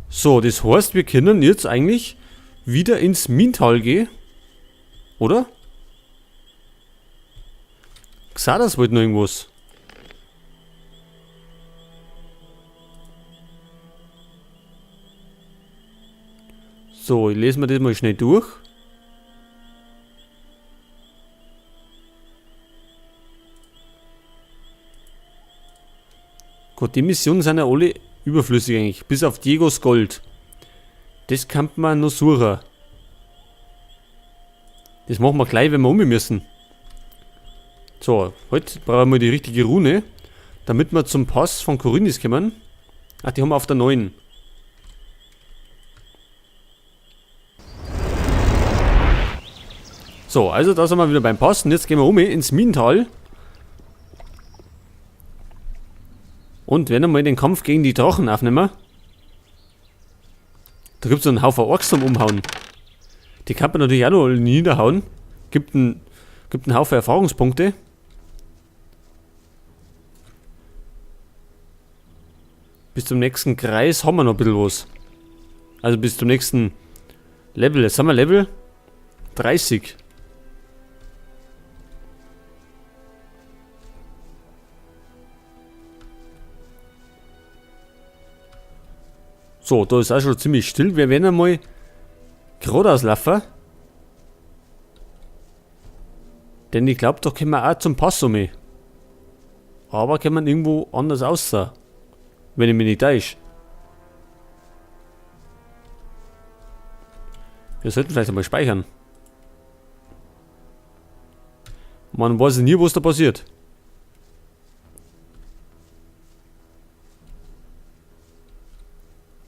So, das heißt, wir können jetzt eigentlich wieder ins Mintal gehen. Oder? Xardas wollte noch irgendwas. So, ich lese mir das mal schnell durch. Gut, die Missionen sind ja alle überflüssig eigentlich. Bis auf Diegos Gold. Das kann man noch suchen. Das machen wir gleich, wenn wir um müssen. So, heute brauchen wir die richtige Rune, damit wir zum Pass von Khorinis kommen. Ach, die haben wir auf der 9. So, also da sind wir wieder beim Pass. Und jetzt gehen wir um ins Minental. Und werden einmal den Kampf gegen die Drachen aufnehmen. Da gibt's so einen Haufen Orks zum Umhauen. Die kann man natürlich auch noch niederhauen. Gibt einen Haufen Erfahrungspunkte. Bis zum nächsten Kreis haben wir noch ein bisschen was. Also bis zum nächsten Level. Jetzt haben wir Level 30. So, da ist auch schon ziemlich still. Wir werden einmal geradeaus laufen. Denn ich glaub, da können wir auch zum Pass um. Aber kann man irgendwo anders aussehen. Wenn ich mich nicht täusche. Wir sollten vielleicht einmal speichern. Man weiß nie, was da passiert.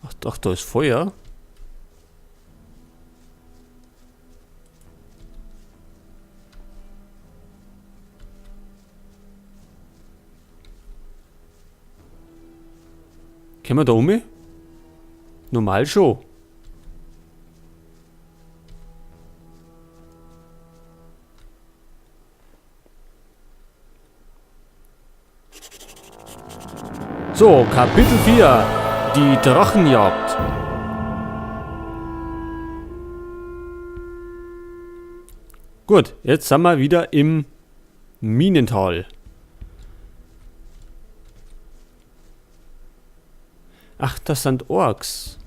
Ach, ach, da ist Feuer. Können wir da um? Normal schon. So, Kapitel 4. Die Drachenjagd. Gut, jetzt sind wir wieder im Minental. Ach, das sind Orks.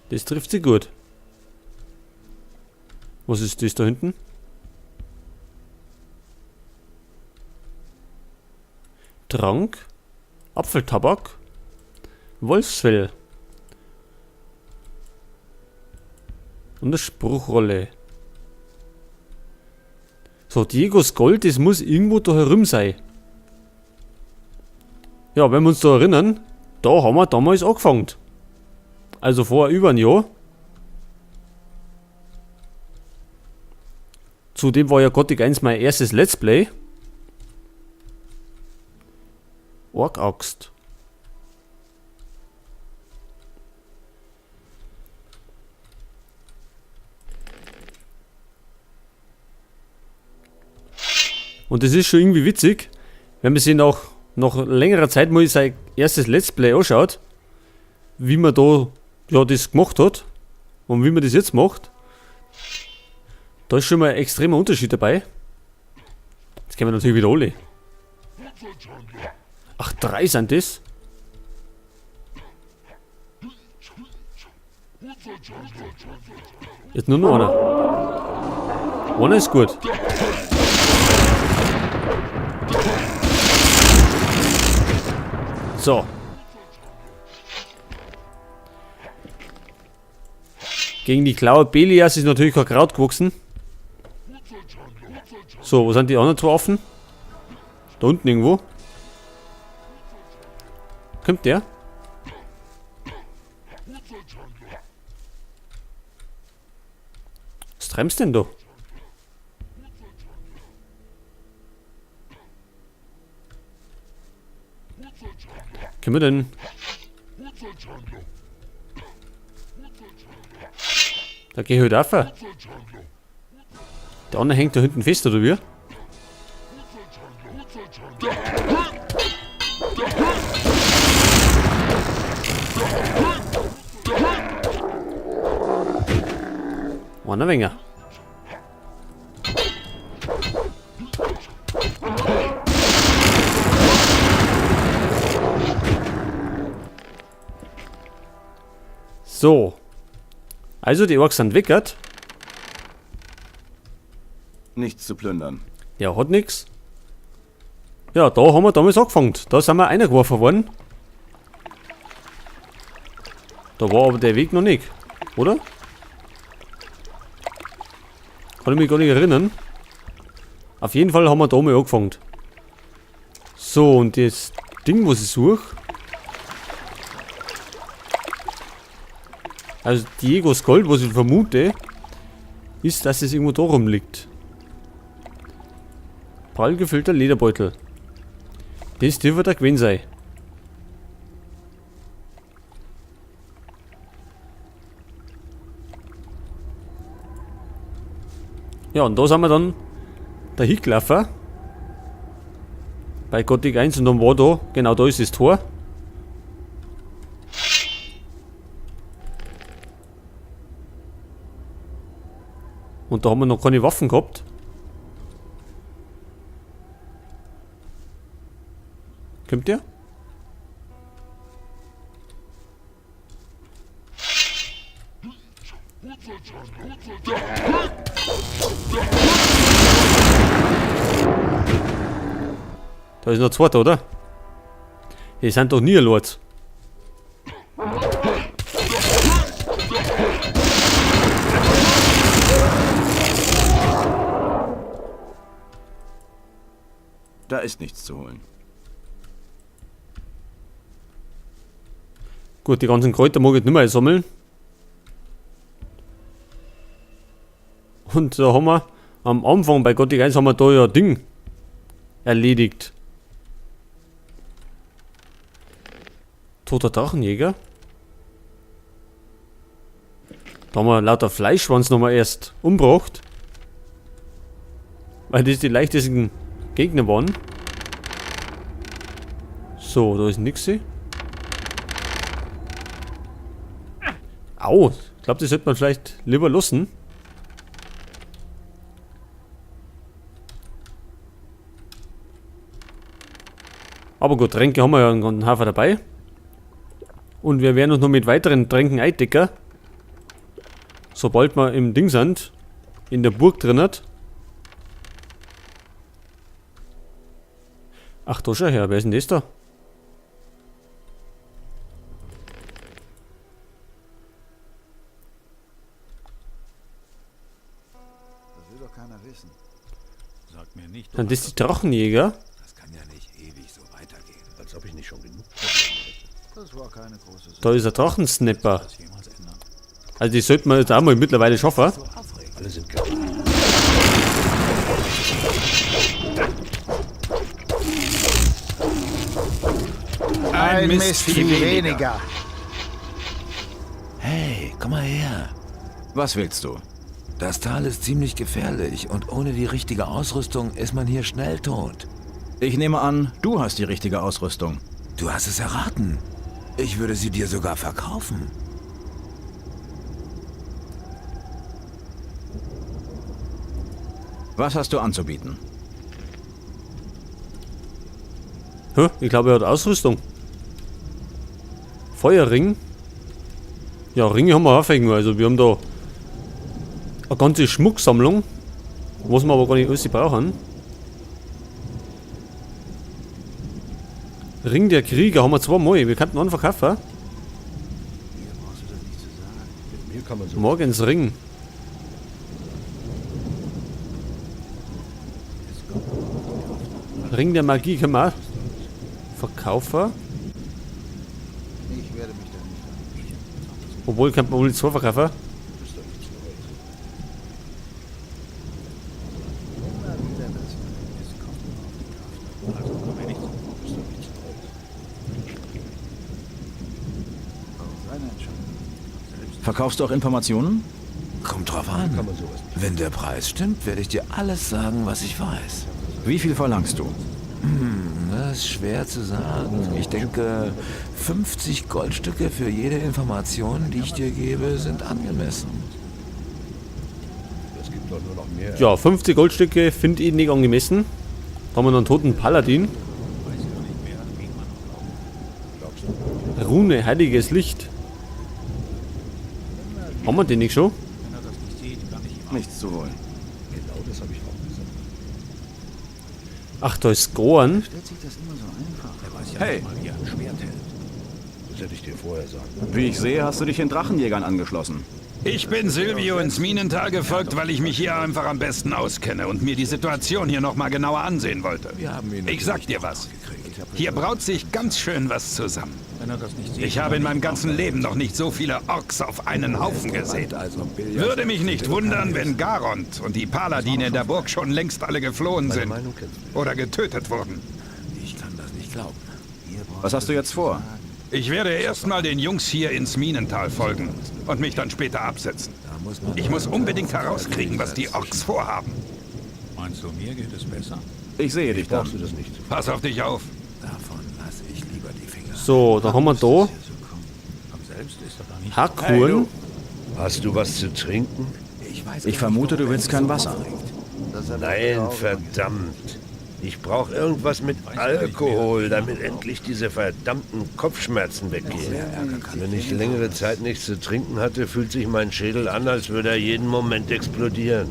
Das trifft sie gut. Was ist das da hinten? Trank. Apfeltabak. Wolfsfell. Und eine Spruchrolle. So, Diegos Gold, das muss irgendwo da herum sein. Ja, wenn wir uns da erinnern, da haben wir damals angefangen. Also vor über ein Jahr. Zudem war ja Gothic 1 mein erstes Let's Play. Ork-Axt. Und das ist schon irgendwie witzig, wenn man sich nach längerer Zeit mal sein erstes Let's Play anschaut, wie man da ja, das gemacht hat und wie man das jetzt macht. Da ist schon mal ein extremer Unterschied dabei. Jetzt kennen wir natürlich wieder alle. Ach, 3 sind das? Jetzt nur noch einer. Einer ist gut. So. Gegen die Klaue Belias ist natürlich kein Kraut gewachsen. So, wo sind die anderen zwei offen? Da unten irgendwo. Kommt der? Was treibst denn da? Können wir denn? Da geh ich halt rauf. Der andere hängt da hinten fest, oder wie? Einer weniger. So. Also, die Orks sind weggert. Nichts zu plündern. Der hat nix. Ja, da haben wir damals angefangen. Da sind wir reingeworfen worden. Da war aber der Weg noch nicht, oder? Kann ich mich gar nicht erinnern. Auf jeden Fall haben wir da mal angefangen. So, und das Ding, was ich suche. Also Diegos Gold, was ich vermute, ist, dass es irgendwo da rumliegt. Prall gefüllter Lederbeutel. Das dürfte der gewesen sein. Ja, und da sind wir dann dahin gelaufen. Bei Gothic 1 und dann war da, genau da ist das Tor. Und da haben wir noch keine Waffen gehabt. Kommt der? Da ist noch ein zweiter, oder? Die sind doch nie Lords. Da ist nichts zu holen. Gut, die ganzen Kräuter mag ich nicht mehr sammeln. Und da haben wir am Anfang bei Gothic 1 haben wir da ja Ding erledigt. Toter Drachenjäger. Da haben wir lauter Fleischschwanz nochmal erst umgebracht. Weil das die leichtesten Gegner waren. So, da ist nix. Au, ich glaub, das sollte man vielleicht lieber lassen. Aber gut, Tränke haben wir ja einen ganzen Haufen dabei. Und wir werden uns noch mit weiteren Tränken eindecken. Sobald wir im Ding sind, in der Burg drin hat. Ach, da schau her, wer ist denn das da? Das will doch keiner wissen. Sag mir nicht, du Sind das hast die Drachenjäger? Das kann ja nicht ewig so weitergehen. Als ob ich nicht schon genug Probleme hätte. Das war keine große Sache. Da ist ein Drachensnapper. Das jemals ändern. Also die sollten wir jetzt auch mal mittlerweile schaffen. So aufregend. Alle sind kaputt. Ein Mistvieh weniger. Hey, komm mal her. Was willst du? Das Tal ist ziemlich gefährlich und ohne die richtige Ausrüstung ist man hier schnell tot. Ich nehme an, du hast die richtige Ausrüstung. Du hast es erraten. Ich würde sie dir sogar verkaufen. Was hast du anzubieten? Hä? Ich glaube, er hat Ausrüstung. Feuerring. Ja, Ringe haben wir auch irgendwo. Also wir haben da eine ganze Schmucksammlung. Was wir aber gar nicht alles brauchen. Ring der Krieger haben wir zweimal. Wir könnten einen verkaufen. Mit mir kann man so. Morgens Ring. Ring der Magie können wir auch verkaufen. Ich werde mich da nicht einmischen. Obwohl, könnte man wohl zwei verkaufen. Das ist doch nichts Neues. Immer wieder das. Es kommt nur auf die Kraft an. Also komm mir nicht. Das ist doch nichts Neues. Seine Entscheidung. Verkaufst du auch Informationen? Kommt drauf an. Kann man sowas nicht. Wenn der Preis stimmt, werde ich dir alles sagen, was ich weiß. Wie viel verlangst du? Das ist schwer zu sagen. Ich denke, 50 Goldstücke für jede Information, die ich dir gebe, sind angemessen. Gibt doch nur noch mehr. Ja, 50 Goldstücke finde ich nicht angemessen. Da haben wir noch einen toten Paladin. Rune, heiliges Licht. Haben wir den nicht schon? Nichts zu holen. Genau das habe ich auch gesagt. Ach, da ist Gorn. Stellt sich das immer so einfach. Hey, Das hätte ich dir vorher sagen können. wie ich sehe, hast du dich den Drachenjägern angeschlossen. Ich bin Silvio ins Minental gefolgt, weil ich mich hier einfach am besten auskenne und mir die Situation hier nochmal genauer ansehen wollte. Ich sag dir was. Hier braut sich ganz schön was zusammen. Ich habe in meinem ganzen Leben noch nicht so viele Orks auf einen Haufen gesehen. Würde mich nicht wundern, wenn Garond und die Paladine in der Burg schon längst alle geflohen sind oder getötet wurden. Ich kann das nicht glauben. Was hast du jetzt vor? Ich werde erstmal den Jungs hier ins Minental folgen und mich dann später absetzen. Ich muss unbedingt herauskriegen, was die Orks vorhaben. Meinst du, mir geht es besser? Ich sehe dich dann. Brauchst du das nicht? Pass auf dich auf. Davon lasse ich lieber die Finger. So, da haben wir da Von selbst ist er da nicht. Hakuren. Hast du was zu trinken? Ich weiß Ich gar vermute, nicht, du warum willst er kein sich so Wasser. aufregt. Das hab ich Nein, früher auch immer gesagt. verdammt. Ich brauche irgendwas mit Alkohol, damit endlich diese verdammten Kopfschmerzen weggehen. Wenn ich längere Zeit nichts zu trinken hatte, fühlt sich mein Schädel an, als würde er jeden Moment explodieren.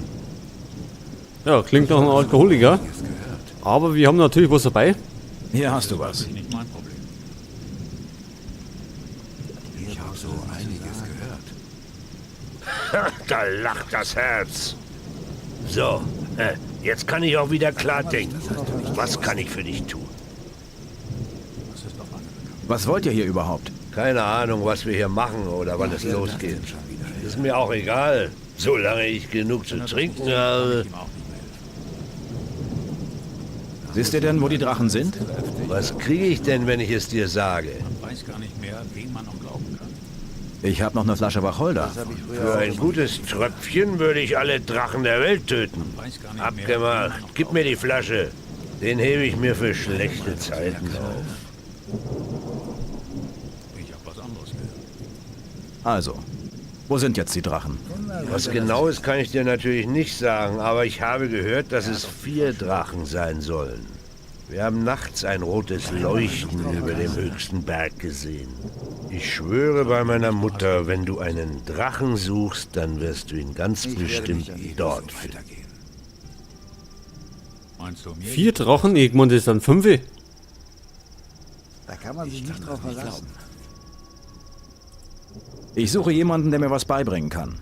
Ja, klingt nach einem Alkoholiker. Aber wir haben natürlich was dabei. Hier hast du was. Nicht mein Problem. Ich habe so einiges gehört. Da lacht das Herz. So, jetzt kann ich auch wieder klar denken. Was kann ich für dich tun? Das ist doch lange bekannt. Was wollt ihr hier überhaupt? Keine Ahnung, was wir hier machen oder wann es losgeht. Ist mir auch egal, solange ich genug zu trinken habe. Ihm auch nicht mehr helfen. Wisst ihr denn, wo die Drachen sind? Was kriege ich denn, wenn ich es dir sage? Man weiß gar nicht mehr, wem man noch glauben kann. Ich habe noch eine Flasche Wacholder. Das habe ich früher Für auch ein immer gutes Tröpfchen würde ich alle Drachen der Welt töten. Weiß gar nicht mehr, Abgemacht. wen man noch Gib mir die Flasche. Den hebe ich mir für schlechte Zeiten auf. Ich habe was anderes gehört. Also, wo sind jetzt die Drachen? Was genau ist, kann ich dir natürlich nicht sagen, aber ich habe gehört, dass es 4 Drachen sein sollen. Wir haben nachts ein rotes Leuchten über dem höchsten Berg gesehen. Ich schwöre bei meiner Mutter, wenn du einen Drachen suchst, dann wirst du ihn ganz Ich werde bestimmt mich an jedem dort so finden. weitergehen. Meinst du, mir 4 Drachen? Ich meine, das sind 5. Da kann man sich nicht drauf verlassen. Ich suche jemanden, der mir was beibringen kann.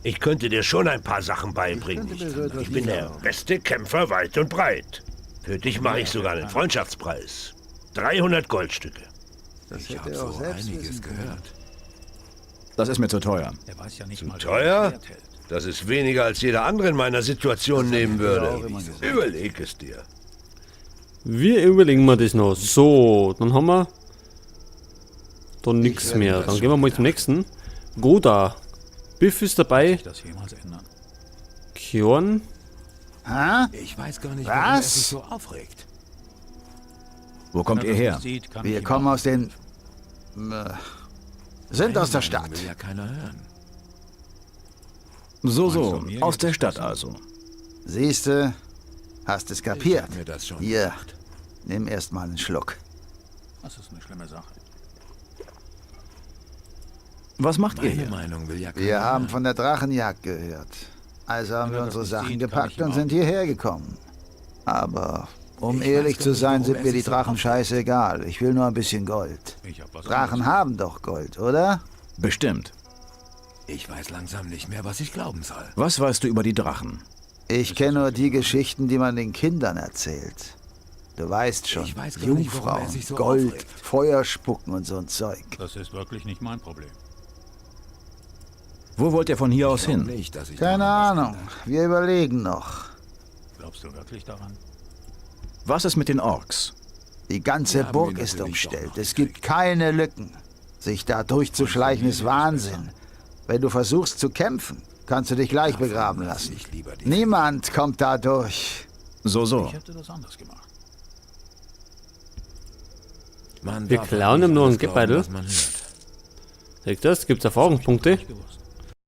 Ich könnte dir schon ein paar Sachen beibringen. Ich könnte mir so etwas Ich bin nicht der erlauben. beste Kämpfer weit und breit. Für dich mache ich sogar einen Freundschaftspreis. 300 Goldstücke. Das Ich hätte habe er auch so selbst einiges wissen können. gehört. Das ist mir zu teuer. Er weiß ja nicht mal, wer Teuer? das Schwert hält. Das ist weniger, als jeder andere in meiner Situation nehmen auch würde. immer gesagt. Überleg es dir. Wir überlegen mal das noch. So, dann haben wir da nichts mehr. Dann gehen wir mal zum nächsten. Goda. Biff ist dabei. Sich das jemals ändern? Kjorn. Hä? Ich weiß gar nicht, warum er Was? sich so aufregt. Wo kommt Wenn ihr er das her? nicht sieht, kann ich Wir ihm kommen auch aus den... Sind aus der Meine Meinung Stadt. Will ja keiner hören. So, Meinst so, du, mir aus geht der es Stadt besser? also. Siehste, hast es Ich kapiert. hab mir das schon Hier, gedacht. nimm erst mal einen Schluck. Das ist eine schlimme Sache. Was macht ihr Meine hier? Meinung will ja keiner Wir haben hören. von der Drachenjagd gehört. Also haben Wenn wir er das unsere nicht Sachen sieht, kann gepackt ich ihm und auch sind hierher gekommen. Aber um Ich ehrlich weiß gar zu nicht, sein, warum sind er mir die sich so Drachen aufregt. scheißegal. Ich will nur ein bisschen Gold. Ich hab was Drachen anderes haben doch Gold, oder? Bestimmt. Ich weiß langsam nicht mehr, was ich glauben soll. Was weißt du über die Drachen? Ich kenne nur die Geschichten, die man den Kindern erzählt. Du weißt schon, Ich weiß gar nicht, warum er Jungfrauen, sich so Gold, aufregt. Feuer spucken und so ein Zeug. Das ist wirklich nicht mein Problem. Wo wollt ihr von hier aus Ich glaub hin? nicht, dass sich Keine daran was Ahnung, wir überlegen noch. Glaubst du wirklich daran? Was ist mit den Orks? Die ganze Wir haben Burg ihn ist natürlich doch umstellt. noch Es gibt keine Lücken. Sich da durchzuschleichen ist Wahnsinn. Wenn du versuchst zu kämpfen, kannst du dich gleich Davon begraben lass lassen. ich lieber die Niemand kommt da durch. So, so. Ich hätte das anders gemacht. Man Wir darf klauen halt ihm nicht nur alles einen glauben, Geldbeutel. was man hört. Seht das? Gibt's Erfahrungspunkte? Nicht gewusst.